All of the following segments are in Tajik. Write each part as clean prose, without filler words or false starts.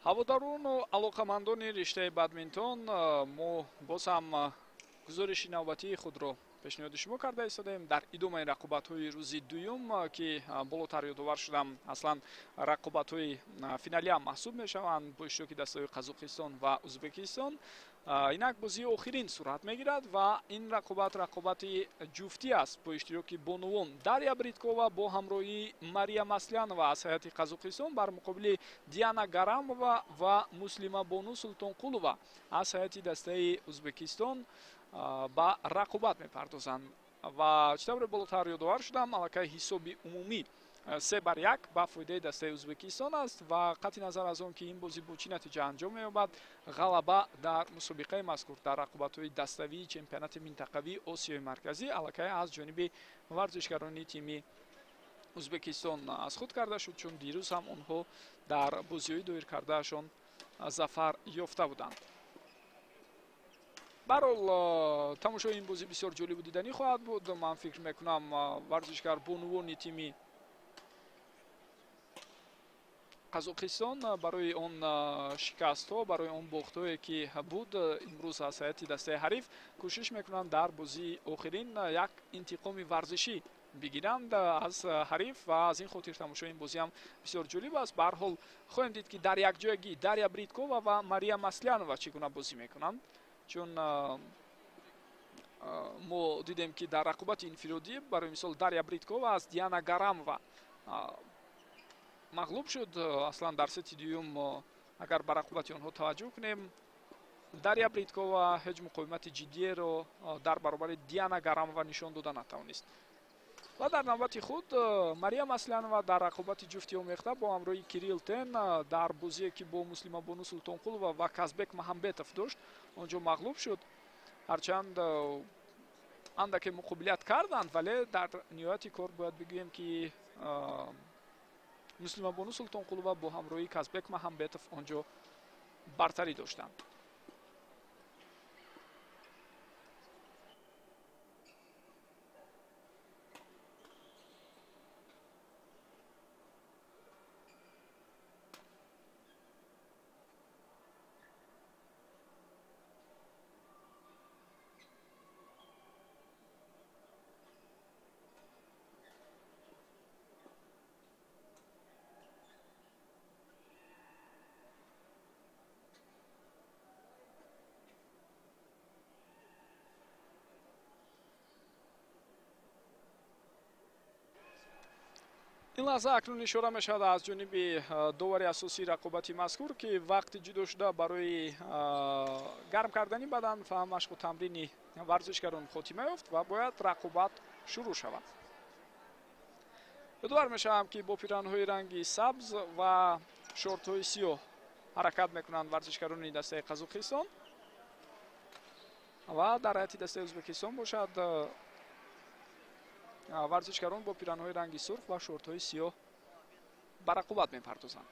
Ҳаводарону алоқамандони риштаи бадминтон, мо боз ҳам гузориши навбатии худро пешниҳоди шумо карда истодаем дар идомаи рақобатҳои рӯзи дуюм, ки болотар ёдовар шудам, аслан рақобатҳои финалиам маҳсуб мешаванд бо иштироки дастаҳои Қазоқистон ва Ӯзбекистон. Инак бозии охирин сурат мегирад ва ин рақобат рақобати ҷуфтӣ аст бо иштироки бонувон Дарья Бриткова бо ҳамроҳии Мария Маслянова аз ҳайати Қазоқистон бар муқобили Диана Гарамова ва Муслимабону Султонқулова аз ҳайати дастаи Ӯзбекистон ба рақобат мепардозанд. Ва чӣ тавре болотар ёдовар шудам, аллакай ҳисоби умумӣ 3-1 ба фоидаи дастаи Ӯзбекистон аст ва қатъи назар аз он ки ин бозӣ бо чӣ натиҷа анҷом меёбад, ғалаба дар мусобиқаи мазкур дар рақобатҳои даставии чемпионати минтақавии Осиёи Марказӣ аллакай аз ҷониби варзишгарони тими Ӯзбекистон аз худ карда шуд, чун дирӯз ҳам онҳо дар бозиҳои доир кардаашон зафар ёфта буданд. Барҳол, тамошои ин бозӣ бисёр ҷолибу диданӣ хоҳад буд. Ман фикр мекунам, варзишгар бонувони тими Қазоқистон барои он шикастҳо, барои он бохтҳое ки буд имрӯз аз ҳайати дастаи ҳариф, кӯшиш мекунанд дар бозии охирин як интиқоми варзишӣ бигиранд аз ҳариф ва аз ин хотир тамошои ин бозӣ ҳам бисёр ҷолиб аст. Ба ҳар ҳол, хоҳем дид, ки дар якҷоягӣ Дарья Бриткова ва Мария Маслянова чӣ гуна бозӣ мекунанд, чун мо дидем, ки дар рақобати инфиродӣ, барои мисол, Дарья Бриткова аз Диана Гарамова мағлуб шуд. Аслан дар сети дуюм, агар ба рақобати онҳо таваҷҷӯҳ кунем, Дарья Бриткова ҳеҷ муқовимати ҷиддиеро дар баробари Диана Гарамова нишон дода натавонист. Ва дар навбати худ Мария Маслянова дар рақобати ҷуфти омехта бо ҳамроҳии Кирилл Тен дар бозие, ки бо Муслимабону Султонқулова ва Казбек Маҳамбетов дошт, он ҷо мағлуб шуд. Ҳарчанд андаке муқобилият карданд, вале дар ниҳояти кор бояд бигӯем, ки Муслимабону Султонқулова бо ҳамроҳии Казбек Маҳамбетов он ҷо бартарӣ доштанд. Ин лаҳза акнун ишора мешавад аз ҷониби довари асосии рақобати мазкур, ки вақти ҷудошуда барои гарм кардани бадан ва машқу тамрини варзишгарон хотима ёфт ва бояд рақобат шурӯъ шавад. Ёдовар мешавам, ки бо пиранҳои ранги сабз ва шортҳои сиёҳ ҳаракат мекунанд варзишгарони дастаи Қазоқистон ва дар ҳайати дастаи Ӯзбекистон бошад, варзишгарон бо пиранҳои ранги сурх ва шортҳои сиёҳ ба рақобат мепардозанд.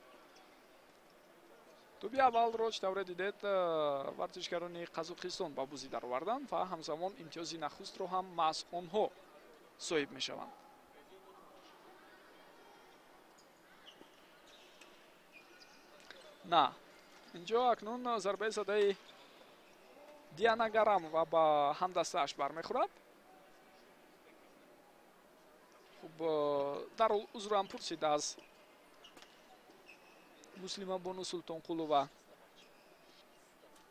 Тӯби аввалро, чӣ тавре дидед, варзишгарони Қазоқистон ба бозӣ дароварданд ва ҳамзамон имтиёзи нахустро ҳам маҳз онҳо соҳиб мешаванд. На, инҷо акнун зарбаи задаи Диана Гарамова ба ҳамдастааш бармехӯрад. Хуб, дарҳол узрам пурсид аз Муслимабону Султонқулова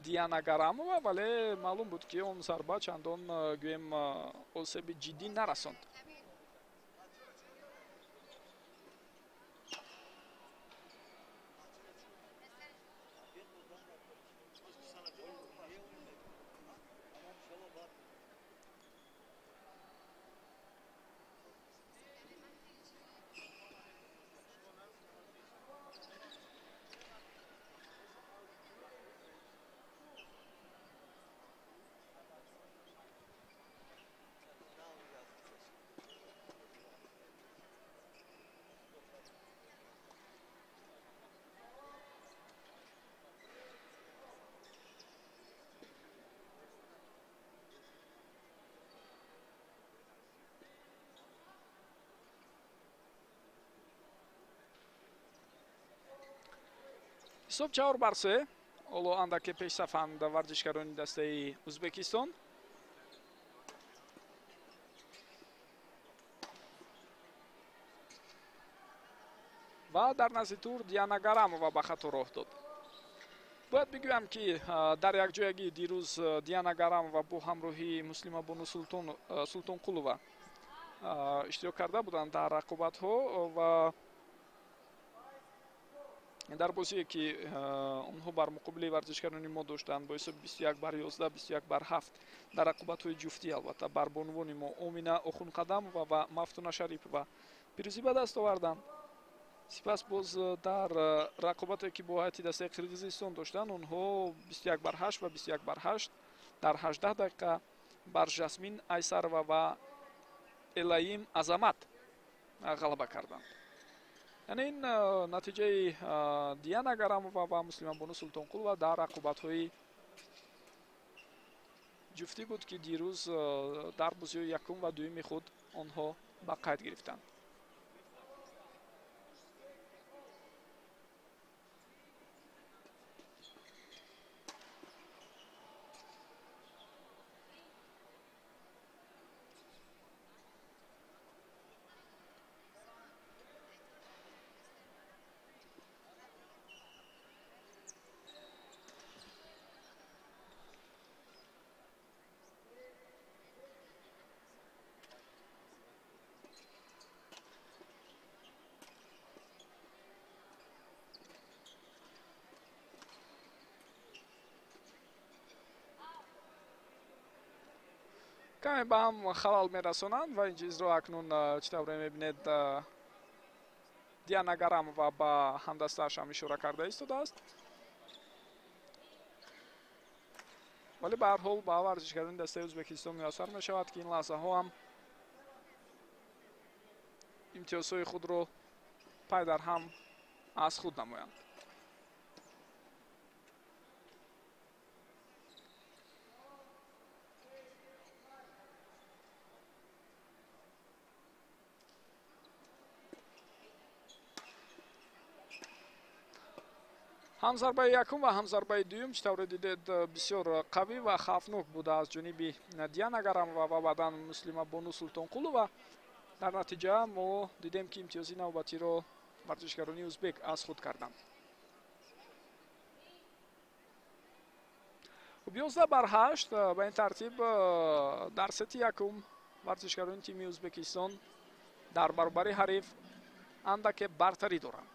Диана Гарамова, вале маълум буд, ки он зарба чандон, гӯем, осеби ҷиддӣ нарасонд. Ҳисоб 4-3. Ҳоло андаке пешсафанд варзишгарони дастаи Ӯзбекистон. Ва дар назди тур Диана Гарамова ба хато роҳ дод. Бояд бигӯям, ки дар якҷоягӣ дирӯз Диана Гарамова бо ҳамроҳии Муслимабону Султонқулова иштирок карда буданд дар рақобатҳо ва дар бозие, ки онҳо бар муқобили варзишгарони мо доштанд бо ҳисоби 21-11, 21-7 дар рақобатҳои ҷуфтӣ, албатта бар бонувони мо Омина Охунқадамова ва Мафтуна Шарипова пирӯзӣ ба даст оварданд. Сипас боз дар рақобате, ки бо ҳайати дастаи Қирғизистон доштанд, онҳо 21-8 ва 21-8 дар 18 дақиқа бар Жасмин Айсарова ва Элаим Азамат ғалаба карданд. Яъне ин натиҷаи Диана Гарамова ва Муслимабону Султонқулова дар рақобатҳои ҷуфтӣ буд, ки дирӯз дар бозиҳои якум ва дуюми худ онҳо ба қайд гирифтанд. Каме ба ҳам халал мерасонанд ва ин чизро акнун чӣ тавре мебинед, Диана Гарамова ба ҳамдастааш ҳам ишора карда истодааст. Вале ба ҳар ҳол ба варзишгарони дастаи Ӯзбекистон муяссар мешавад, ки ин лаҳзаҳо ҳам имтиёзҳои худро пай дар ҳам аз худ намоянд. Ҳам зарбаи якум ва ҳам зарбаи дуюм, чӣ тавре дидед, бисёр қавӣ ва хавфнок буда аз ҷониби Диана Гарамова ва баъдан Муслимабону Султонқулова. Дар натиҷа мо дидем, ки имтиёзи навбатиро варзишгарони ӯзбек аз худ карданд. 11-8. Ба ин тартиб дар сети якум варзишгарони тими Ӯзбекистон дар баробари ҳариф андаке бартарӣ доранд.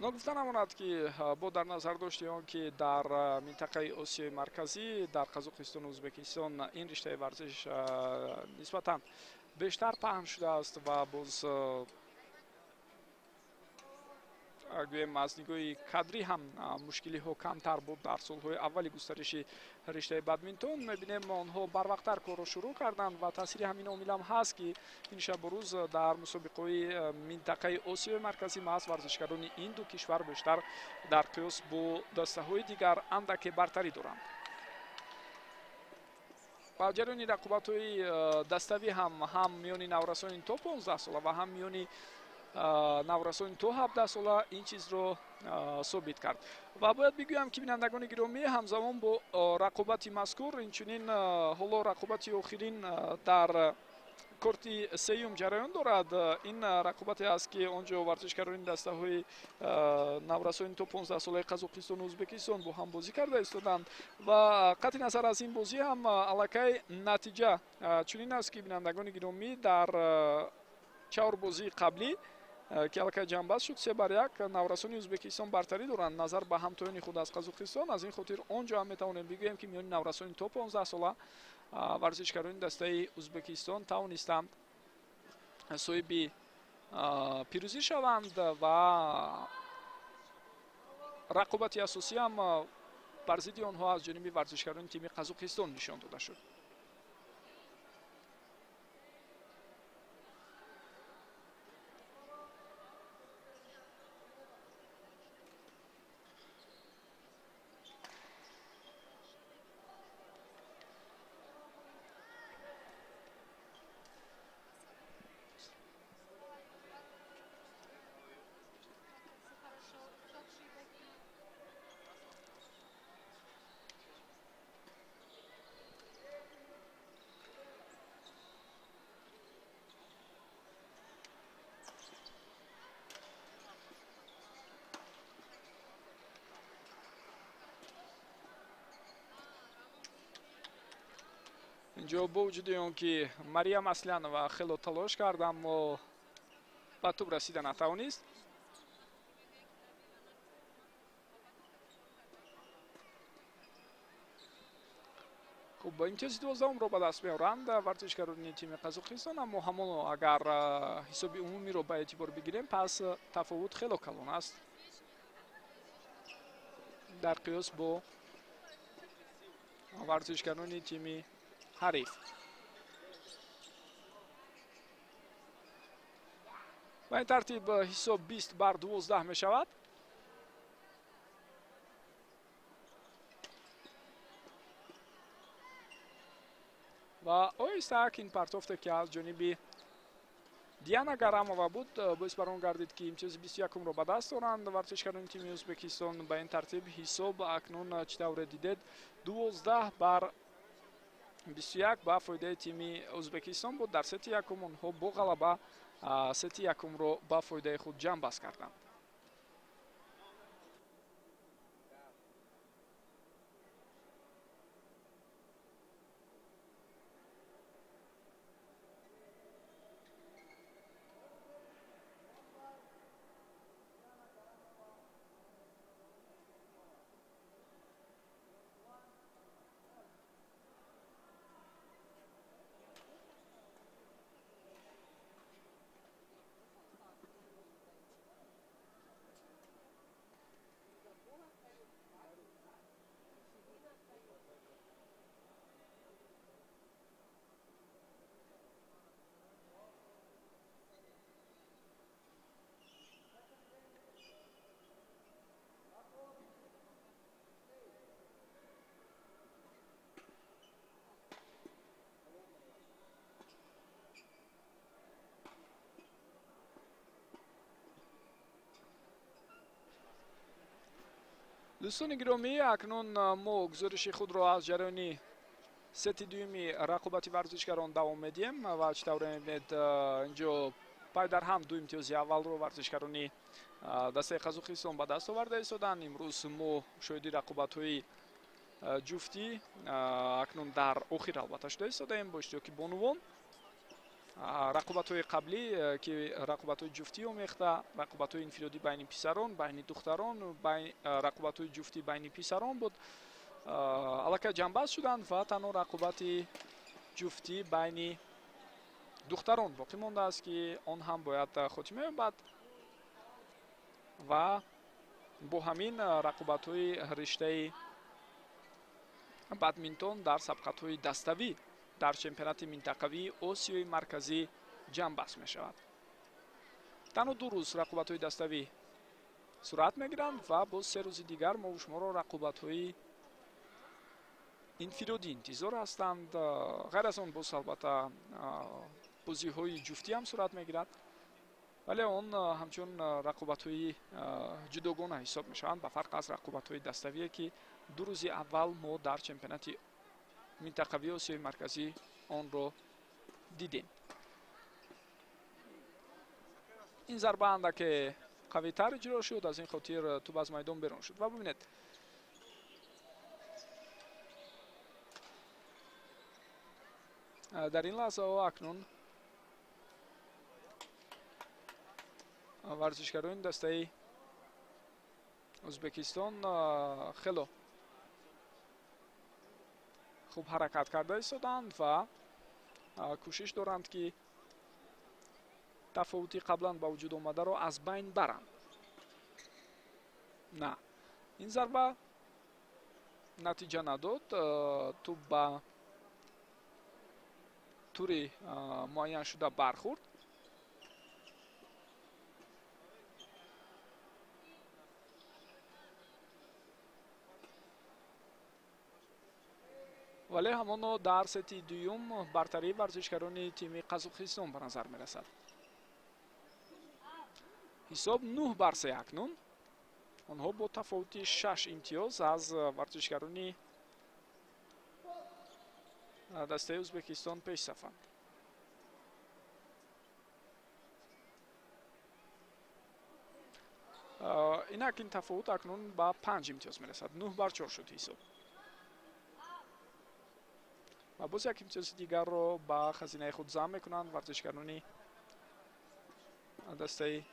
Ногуфта намонад, ки бо дар назар дошти он, ки дар минтақаи Осиёи Марказӣ, дар Қазоқистону Ӯзбекистон ин риштаи варзиш нисбатан бештар паҳн шудааст ва боз гӯем аз нигоҳи кадрӣ ҳам мушкилиҳо камтар буд дар солҳои аввали густариши риштаи бадминтон. Мебинем, онҳо барвақттар корро шурӯъ карданд ва таъсири ҳамин омил ҳам ҳаст, ки ин шабу рӯз дар мусобиқаҳои минтақаи Осиёи Марказӣ маҳз варзишгарони ин ду кишвар бештар дар қиёс бо дастаҳои дигар андаке бартарӣ доранд. Ба ҷараёни рақобатҳои даставӣ ҳам миёни наврасони то 15 сола ва ҳам миёни наврасони то 17 сола ин чизро собит кард. Ва бояд бигӯям, ки бинандагони гиромӣ, ҳамзамон бо рақобати мазкур инчунин ҳоло рақобати охирин дар корти сеюм ҷараён дорад. Ин рақобате аст, ки он ҷо варзишгарони дастаҳои наврасони то 15 солаи Қазоқистону Ӯзбекистон бо ҳам бозӣ карда истоданд ва қатъи назар аз ин бозӣ ҳам аллакай натиҷа чунин аст, ки бинандагони гиромӣ, дар чаҳор бозии қаблӣ ки аллакай ҷамъбаст шуд 3-1. Наврасони Ӯзбекистон бартарӣ доранд назар ба ҳамтоёни худ аз Қазоқистон. Аз ин хотир он ҷо ҳам метавонем бигӯем, ки миёни наврасони то 15 сола варзишгарони дастаи Ӯзбекистон тавонистанд соҳиби пирӯзӣ шаванд ва рақобати асосӣ ҳам бар зидди онҳо аз ҷониби варзишгарони тими Қазоқистон нишон дода шуд. Инҷо бо вуҷуди он ки Мариям Аслянова хело талош кард, аммо ба тӯб расида натавонист. Хуб, имтиёзи 12-умро ба даст меоранд варзишгарони тими Қазоқистон, аммо ҳамоно агар ҳисоби умумиро ба эътибор бигирем, пас тафовут хело калон аст дар қиёс бо варзишгарони тими ҳариф. Ба ин тартиб ҳисоб 20-12 мешавад. Ва оҳиста ин партофте ки аз ҷониби Диана Гарамова буд, боис бар он гардид, ки имтиёзи 21-умро ба даст оранд варзишгарони тими Ӯзбекистон. Ба ин тартиб ҳисоб акнун чӣ тавре дидед 12-21 ба фоидаи тими Ӯзбекистон буд. Дар сети якум онҳо бо ғалаба сети якумро ба фоидаи худ ҷамъбаст карданд. Дӯстони гиромӣ, акнун мо гузориши худро аз ҷараёни сети дуюми рақобати варзишгарон давом медиҳем ва чӣ тавре мебинед, инҷо пай дар ҳам ду имтиёзи аввалро варзишгарони дастаи Қазоқистон ба даст оварда истоданд. Имрӯз мо шоҳиди рақобатҳои ҷуфтӣ акнун дар охир албатта шуда истодаем бо иштироки бонувон. Рақобатҳои қаблӣ, ки рақобатҳои ҷуфтӣ омехта, рақобатҳои инфиродӣ байни писарон, байни духтарон, рақобатҳои ҷуфтӣ байни писарон буд, аллакай ҷамъбаст шуданд ва танҳо рақобати ҷуфтӣ байни духтарон боқӣ мондааст, ки он ҳам бояд хотима ёбад ва бо ҳамин рақобатҳои риштаи бадминтон дар сабқатҳои даставӣ дар чемпионати минтақавии Осиёи Марказӣ ҷамъбаст мешавад. Танҳо 2 рӯз рақобатҳои даставӣ сурат мегиранд ва боз 3 рӯзи дигар мо шуморо рақобатҳои инфиродӣ интизор ҳастанд. Ғайр аз он боз албатта бозиҳои ҷуфтӣ ҳам сурат мегирад, вале он ҳамчун рақобатҳои ҷудогона ҳисоб мешаванд, ба фарқ аз рақобатҳои даставие, ки 2 рӯзи аввал мо дар чемпионати минтақавии Осиёи Марказӣ онро дидем. Ин зарба андаке қавитар иҷро шуд, аз ин хотир тӯб аз майдон берун шуд. Ва бибинед, дар ин лаҳзаҳо акнун Варзишгарони дастаи Ӯзбекистон хело хуб ҳаракат карда истоданд ва кӯшиш доранд, ки тафовути қаблан ба вуҷуд омадаро аз байн баранд. На, ин зарба натиҷа надод. Тӯб ба тури муайяншуда бархӯрд. Вале ҳамоно дар сети дуюм бартарии варзишгарони тими Қазоқистон ба назар мерасад. Ҳисоб 9-3 акнун. Онҳо бо тафовути 6 имтиёз аз варзишгарони дастаи Ӯзбекистон пешсафанд. Инак ин тафовут акнун ба 5 имтиёз мерасад. 9-4 шуд ҳисоб. Ва боз як имтиёзи дигарро ба хазинаи худ зам мекунанд варзишгарони дастаи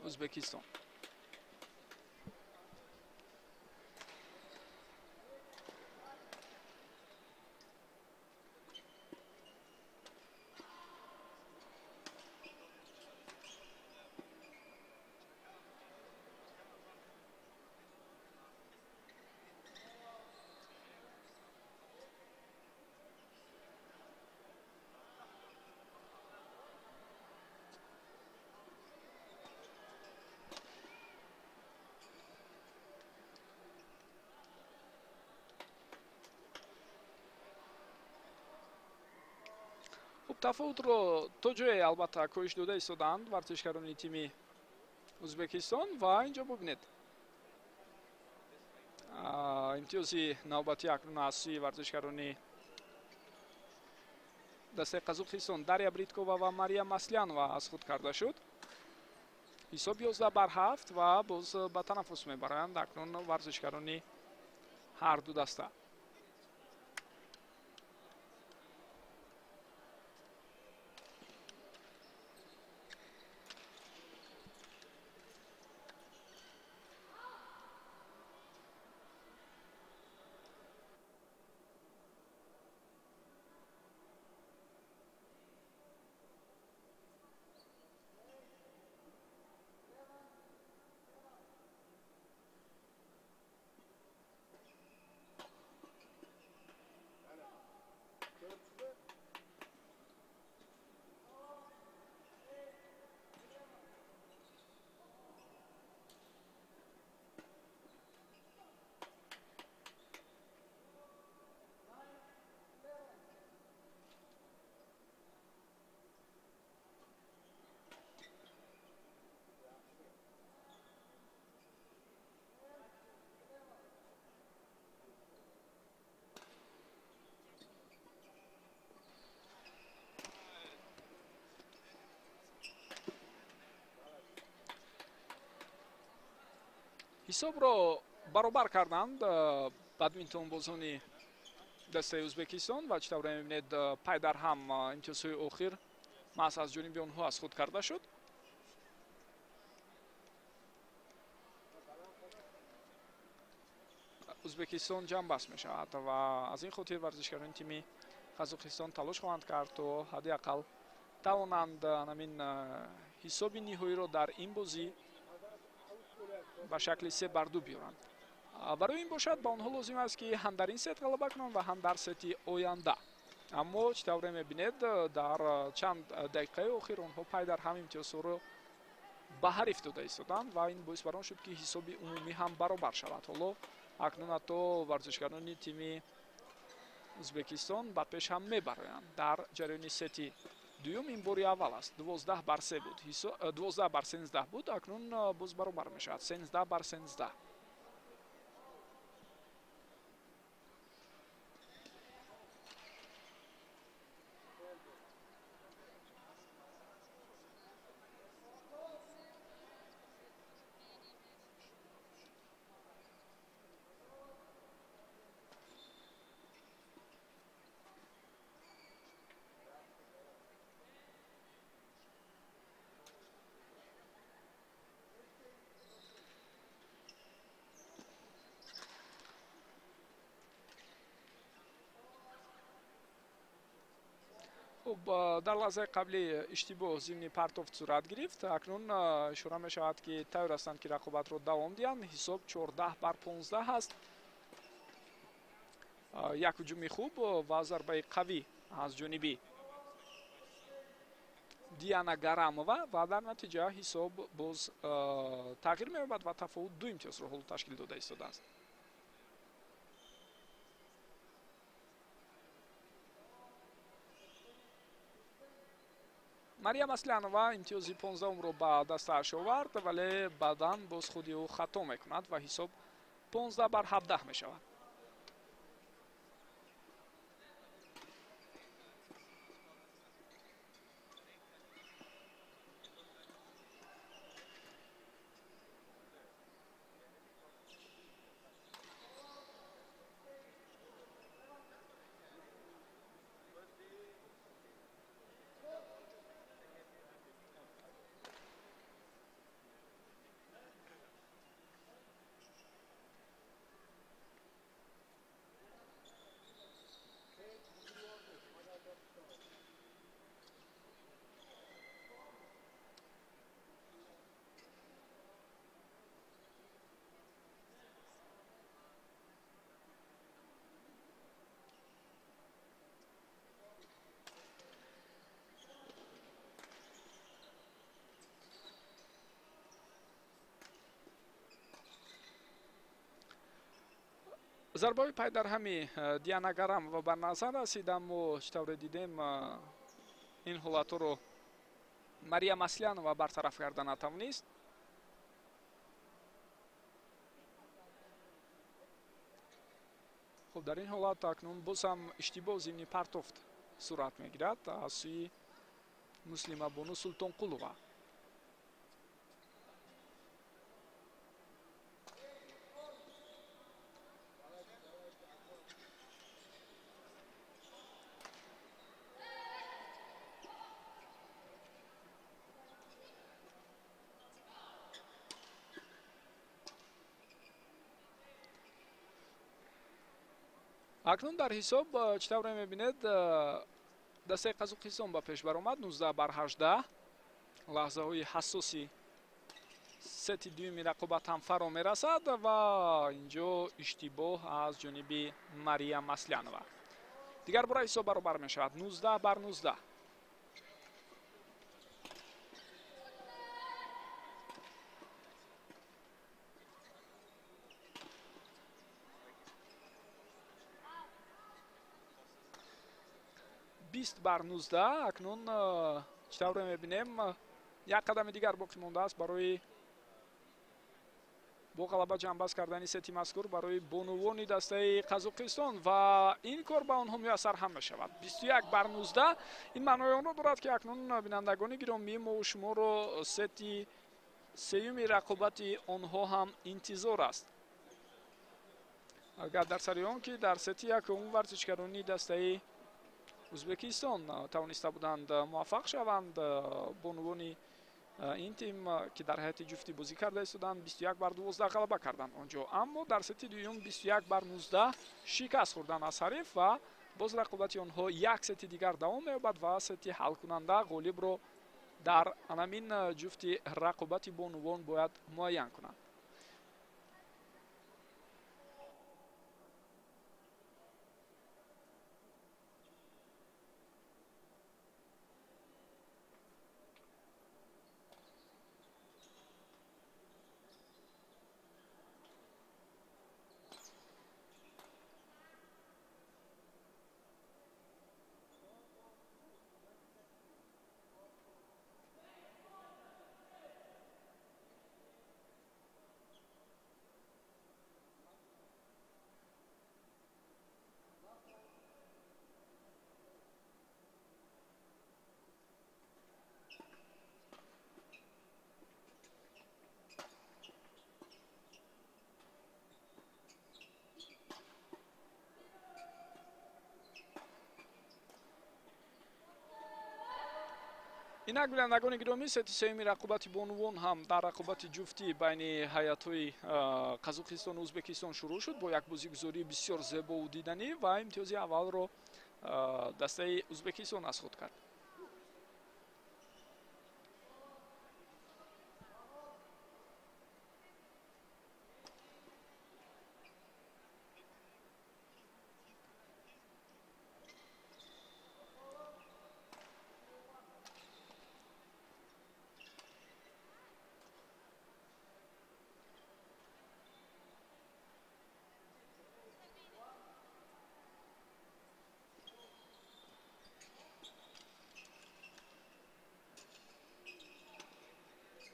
Ӯзбекистон. Тафовутро то ҷое албатта коҳиш дода истоданд варзишгарони тими Ӯзбекистон ва инҷо бубинед, имтиёзи навбатӣ акнун аз сӯи варзишгарони дастаи Қазоқистон Дарья Бриткова ва Мария Маслянова аз худ карда шуд. Ҳисоб 11-7 ва боз ба танаффус мебаранд акнун варзишгарони ҳар ду даста. Ҳисобро баробар карданд бадминтонбозони дастаи Ӯзбекистон ва чӣ тавре мебинед, пай дар ҳам имтиёзҳои охир маҳз аз ҷониби онҳо аз худ карда шуд. Ӯзбекистон ҷамъбаст мешавад ва аз ин хотир варзишгарони тими Қазоқистон талош хоҳанд кард, то ҳадди ақал тавонанд ҳамин ҳисоби ниҳоиро дар ин бозӣ ба шакли 3-2 биёранд. Барои ин бошад ба онҳо лозим аст, ки ҳам дар ин сет ғалаба кунанд ва ҳам дар сети оянда. Аммо чӣ тавре мебинед, дар чанд дақиқаи охир онҳо пай дар ҳам имтиёзҳоро ба ҳариф дода истоданд ва ин боис бар он шуд, ки ҳисоби умумӣ ҳам баробар шавад. Ҳоло акнун ҳатто варзишгарони тими Ӯзбекистон ба пеш ҳам мебароянд. Дар ҷараёни сети дуюм ин бори аввал аст. 12-3 буд, 12-13 буд, акнун боз баробар мешавад 13-13. Хуб, дар лаҳзаи қабли иштибоҳ зимни партофт сурат гирифт. Акнун ишора мешавад, ки тайёр ҳастанд, ки рақобатро давом диҳанд. Ҳисоб 14-15 аст. Як ҳуҷуми хуб ва зарбаи қавӣ аз ҷониби Диана Гарамова ва дар натиҷа ҳисоб боз тағйир меёбад ва тафовут 2 имтиёзро ҳоло ташкил дода истодааст. Мария Маслянова имтиёзи 15-умро ба дастааш овард, вале баъдан боз худи ӯ хато мекунад ва ҳисоб 15-17 мешавад. Зарбаҳои пайдарҳами Диана Гарамова ба назар расид, аммо чӣ тавре дидем, ин ҳолатҳоро Мария Маслянова бартараф карда натавонист. Хуб, дар ин ҳолат акнун боз ҳам иштибоҳ зимни партофт сурат мегирад аз сӯи Муслимабону Султонқулова. Акнун дар ҳисоб чӣ тавре мебинед, дастаи Қазоқистон ба пеш баромад 19-18. Лаҳзаҳои ҳассоси сети дуюми рақобат ҳам фаро мерасад ва инҷо иштибоҳ аз ҷониби Мария Маслянова. Дигар бора ҳисоб баробар мешавад 19-19. 20-19. Акнун чӣ тавре мебинем, як қадами дигар боқӣ мондааст барои бо ғалаба ҷамъбаст кардани сети мазкур барои бонувони дастаи Қазоқистон ва ин кор ба онҳо муяссар ҳам мешавад. 21-19. Ин маънои онро дорад, ки акнун бинандагони гиромӣ, мо шуморо сети сеюми рақобати онҳо ҳам интизор аст. Агар дар сари он ки дар сети якум варзишгарони дастаи Ӯзбекистон тавониста буданд муваффақ шаванд, бонувони ин тим, ки дар ҳайати ҷуфтӣ бозӣ карда истоданд, 21-12 ғалаба карданд онҷо, аммо дар сети дуюм 21-19 шикаст хӯрданд аз ҳариф ва боз рақобати онҳо як сети дигар давом меёбад ва сети ҳалкунанда ғолибро дар анамин ҷуфти рақобати бонувон бояд муайян кунанд. Инак бинандагони гиромӣ, сети сеюми рақобати бонувон ҳам дар рақобати ҷуфтӣ байни ҳайатҳои Қазоқистону Ӯзбекистон шурӯъ шуд бо як бозигузории бисёр зебову диданӣ ва имтиёзи аввалро дастаи Ӯзбекистон аз худ кард.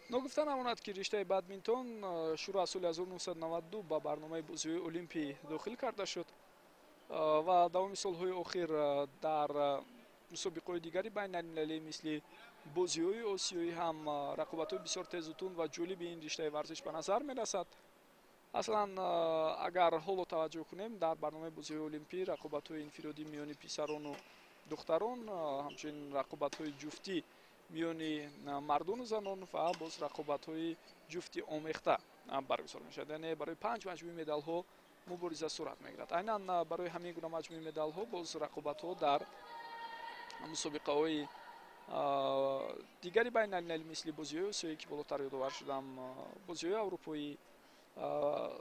Ногуфта намонад, ки риштаи бадминтон шурӯъ аз соли 1992 ба барномаи бозиҳои олимпӣ дохил карда шуд ва давоми солҳои охир дар мусобиқаҳои дигари байналмилалӣ, мисли бозиҳои осиёӣ ҳам рақобатҳои бисёр тезутунд ва ҷолиби ин риштаи варзиш ба назар мерасад. Аслан, агар ҳоло таваҷҷӯҳ кунем, дар барномаи бозиҳои олимпӣ рақобатҳои инфиродӣ миёни писарону духтарон, ҳамчунин рақобатҳои ҷуфтӣ миёни мардону занон ва боз рақобатҳои ҷуфти омехта баргузор мешавад. Яъне барои 5 маҷмӯи медалҳо мубориза сурат мегирад. Айнан барои ҳамин гуна маҷмӯи медалҳо боз рақобатҳо дар мусобиқаҳои дигари байналмилалӣ, мисли бозиҳои осиёӣ, ки болотар ёдовар шудам, бозиҳои аврупоӣ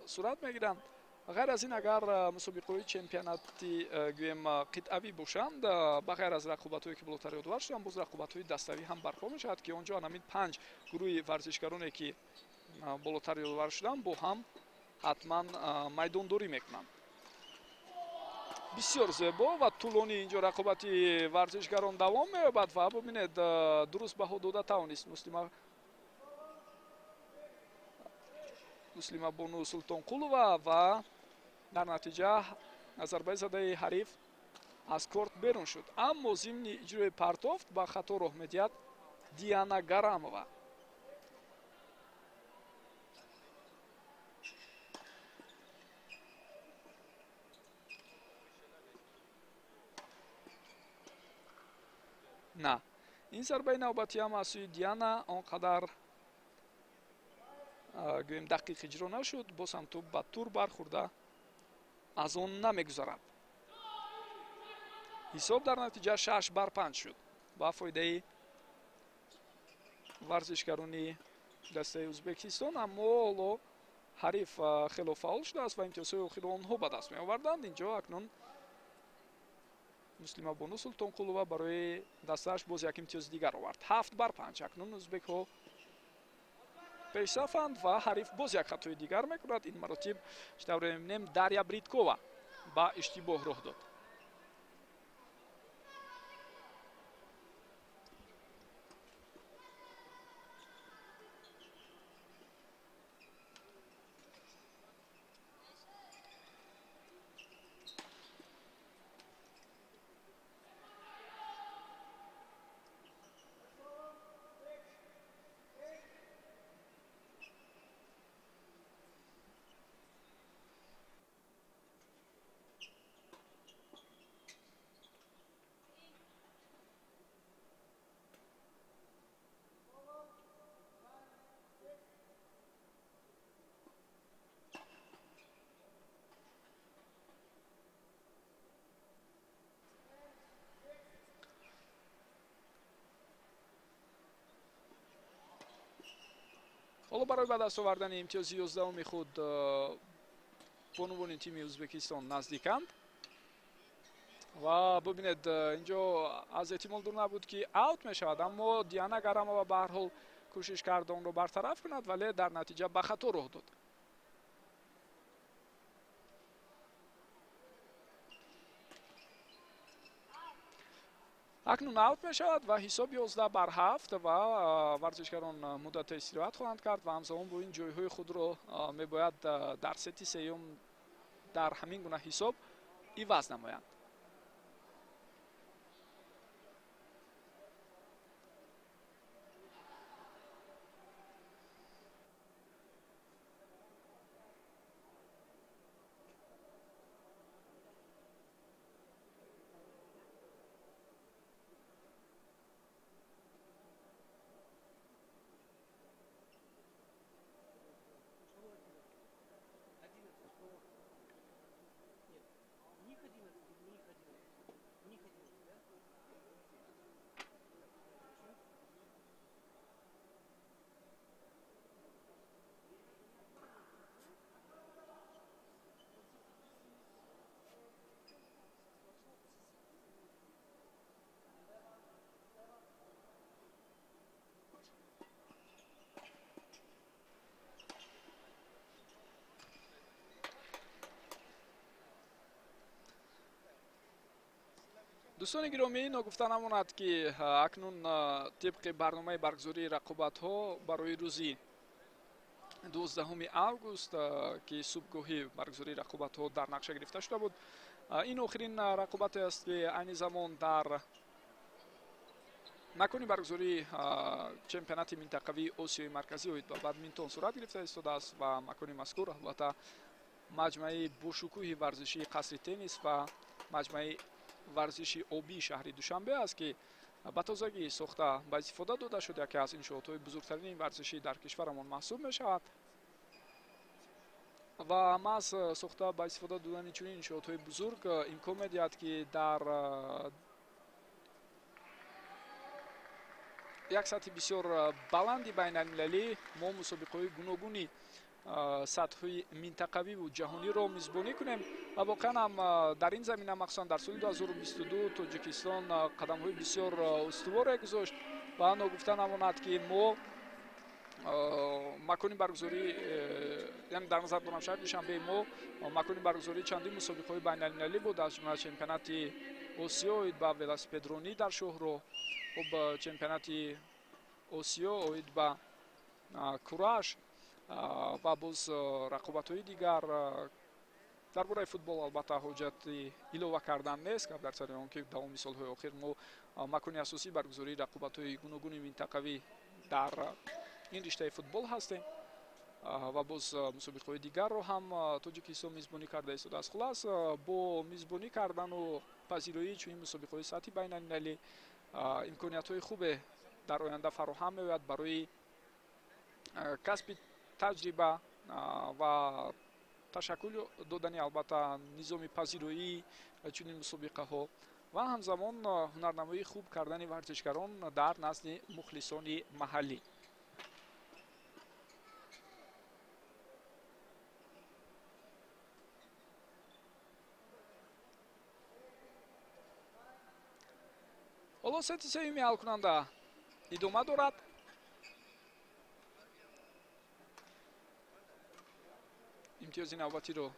сурат мегиранд. Ғайр аз ин, агар мусобиқаҳои чемпионати, гӯем, қитъавӣ бошанд, ба ғайр аз рақобатҳое, ки болотар ёдовар шуданд, боз рақобатҳои даставӣ ҳам барпо мешавад, ки он ҷо ҳамин 5 гурӯҳи варзишгароне, ки болотар ёдовар шуданд, бо ҳам ҳатман майдондорӣ мекунанд. Бисёр зебо ва тӯлонӣ инҷо рақобати варзишгарон давом меёбад ва бубинед, дуруст баҳо дода тавонист Муслима Бону Султонқулова ва дар натиҷа зарбаи задаи ҳариф аз корт берун шуд. Аммо зимни иҷрои партофт ба хато роҳ медиҳад Диана Гарамова. На, ин зарбаи навбатӣ ҳам аз сӯи Диана он қадар, гӯем, дақиқ иҷро нашуд. Боз ҳам тӯб ба тур бархӯрда аз он намегузарад. Ҳисоб дар натиҷа 6-5 шуд ба фоидаи варзишгарони дастаи Ӯзбекистон. Аммо ҳоло ҳариф хело фаъол шудааст ва имтиёзҳои охирро онҳо ба даст меоварданд. Инҷо акнун Муслима Бону Султонқулова барои дастааш боз як имтиёзи дигар овард. 7-5. Акнун ӯзбекҳо пешсафанд ва ҳариф боз як хатои дигар мекунад. Ин маротиб, чӣ тавре мебинем, Дарья Бриткова ба иштибоҳ роҳ дод. Ҳоло барои ба даст овардани имтиёзи 11-уми худ бонувони тими Ӯзбекистон наздиканд ва бубинед, инҷо аз эҳтимол дур набуд, ки аут мешавад, аммо Диана Гарамова ба ҳар ҳол кӯшиш кард онро бартараф кунад, вале дар натиҷа ба хато роҳ дод. Акнун аут мешавад ва ҳисоб 11-7 ва варзишгарон муддате истироҳат хоҳанд кард ва ҳамзамон бо ин ҷойҳои худро мебояд дар сети сеюм дар ҳамин гуна ҳисоб иваз намоянд. Дӯстони гиромӣ, ногуфта намонад, ки акнун тибқи барномаи баргузории рақобатҳо барои рӯзи 12 август, ки субҳгоҳӣ баргузории рақобатҳо дар нақша гирифта шуда буд, ин охирин рақобате аст, ки айни замон дар макони баргузории чемпионати минтақавии Осиёи Марказӣ оид ба бадминтон сурат гирифта истодааст ва макони мазкур албатта маҷмӯаи бошукӯҳи варзишии қасри теннис ва маҷмӯаи варзиши обии шаҳри Душанбе аст, ки ба тозагӣ сохта ба истифода дода шуд. Яке аз иншоотҳои бузургтарини варзишӣ дар кишварамон маҳсуб мешавад ва маҳз сохта ба истифода додани чунин иншоотҳои бузург имкон медиҳад, ки дар як сатҳи бисёр баланди байналмилалӣ мо мусобиқаҳои гуногуни сатҳҳои минтақавиву ҷаҳониро мизбонӣ кунем. Ва воқеан ҳам дар ин замина, махсусан дар соли 2022, Тоҷикистон қадамҳои бисёр устуворе гузошт ва ногуфта намонад, ки мо макони баргузорӣ, яъне дар назар дорам шаҳри Душанбеи мо макони баргузории чандин мусобиқаҳои байналмилалӣ буд, аз ҷумла чемпионати Осиё оид ба велосипедронӣ дар шоҳроҳ, хуб, чемпионати Осиё оид ба кураш ва боз рақобатҳои дигар. Дар бораи футбол албатта ҳоҷати илова кардан нест, гап дар сари он ки давоми солҳои охир мо макони асосии баргузории рақобатҳои гуногуни минтақавӣ дар ин риштаи футбол ҳастем ва боз мусобиқаҳои дигарро ҳам Тоҷикистон мизбонӣ карда истодааст. Хулас, бо мизбонӣ кардану пазироии чунин мусобиқаҳои сатҳи байналмилалӣ имкониятҳои хубе дар оянда фароҳам меояд барои касби таҷриба ва ташаккул додани албатта низоми пазироии чунин мусобиқаҳо ва ҳамзамон ҳунарнамоии хуб кардани варзишгарон дар назди мухлисони маҳаллӣ. Ҳоло сети сеюми ҳалкунанда идома дорад. Имтиёзи навбатиро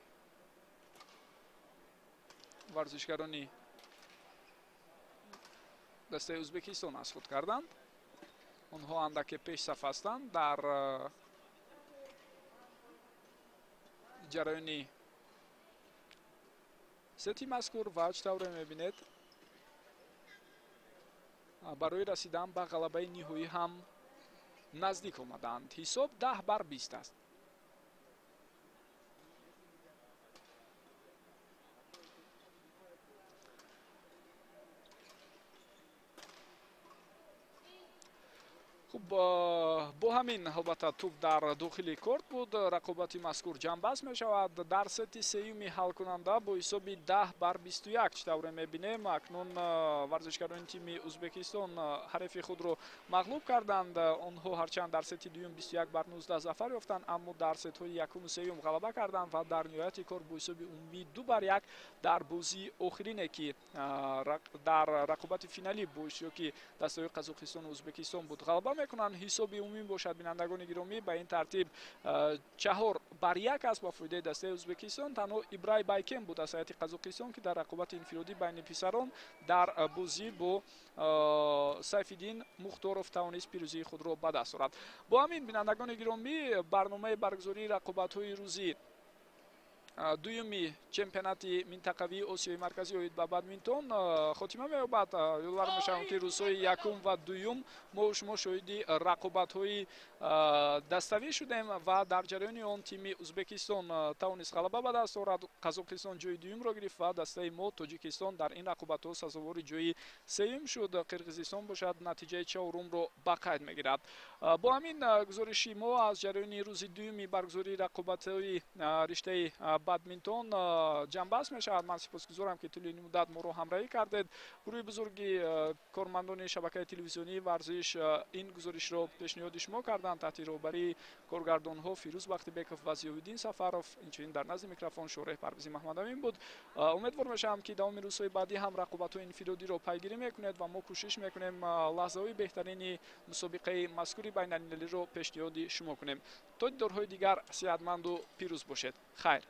варзишгарони дастаи Ӯзбекистон аз худ карданд. Онҳо андаке пешсаф ҳастанд дар ҷараёни сети мазкур ва чӣ тавре мебинед, барои расидан ба ғалабаи ниҳоӣ ҳам наздик омаданд. Ҳисоб 10-20 аст. Хуб, бо ҳамин албатта тӯб дар дохили корт буд. Рақобати мазкур ҷамъбаст мешавад дар сети сеюми ҳалкунанда бо ҳисоби 10-21. Чӣ тавре мебинем, акнун варзишгарони тими Ӯзбекистон ҳарифи худро мағлуб карданд. Онҳо ҳарчанд дар сети дуюм 21-19 зафар ёфтанд, аммо дар сетҳои якуму сеюм ғалаба карданд ва дар ниҳояти кор бо ҳисоби умумии 2-1 дар бозии охирине, ки дар рақобати финалӣ бо иштироки дастаҳои Қазоқистону Ӯзбекистон буд, ғалаба мекунанд. Ҳисоби умумӣ бошад, бинандагони гиромӣ, ба ин тартиб 4-1 аст ба фоидаи дастаи Ӯзбекистон. Танҳо Ибрай Байкен буд аз ҳайати Қазоқистон, ки дар рақобати инфиродӣ байни писарон дар бозӣ бо Сайфиддин Мухторов тавонист пирӯзии худро ба даст орад. Бо ҳамин, бинандагони гиромӣ, барномаи баргузории рақобатҳои рӯзи дуюми чемпионати минтақавии Осиёи Марказӣ оид ба бадминтон хотима меёбад. Ёдовар мешавам, ки рӯзҳои якум ва дуюм мо шумо шоҳиди рақобатҳои daставӣ шудем ва дар ҷараёни он тими Ӯзбекистон тавонист ғалаба ба даст орад, Қазоқистон ҷои дуюмро гирифт ва дастаи мо Тоҷикистон дар ин рақобатҳо сазовори ҷои сеюм шуд. Қирғизистон бошад натиҷаи чаҳорумро ба қайд мегирад. Бо ҳамин гузориши мо аз ҷараёни рӯзи дуюми баргузории рақобатҳои риштаи бадминтон ҷамъбаст мешавад. Ман сипосгузорам, ки тӯли ин муддат моро ҳамроҳӣ кардед. Гурӯҳи бузурги кормандони шабакаи телевизионии варзиш ин гузоришро пешниҳоди шумо карданд таҳти роҳбарии коргардонҳо Фирӯз Бахтибеков ва Зиёвиддин Сафаров. Инчунин дар назди микрофон Шореҳ Парвизи Маҳмадамин буд. Умедвор мешавам, ки давоми рӯзҳои баъдӣ ҳам рақобатҳои инфиродиро пайгирӣ мекунед ва мо кӯшиш мекунем лаҳзаҳои беҳтарини мусобиқаи мазкури байналмилалиро пешниҳоди шумо кунем. То дидорҳои дигар сиҳатманду пирӯз бошед. Хайр.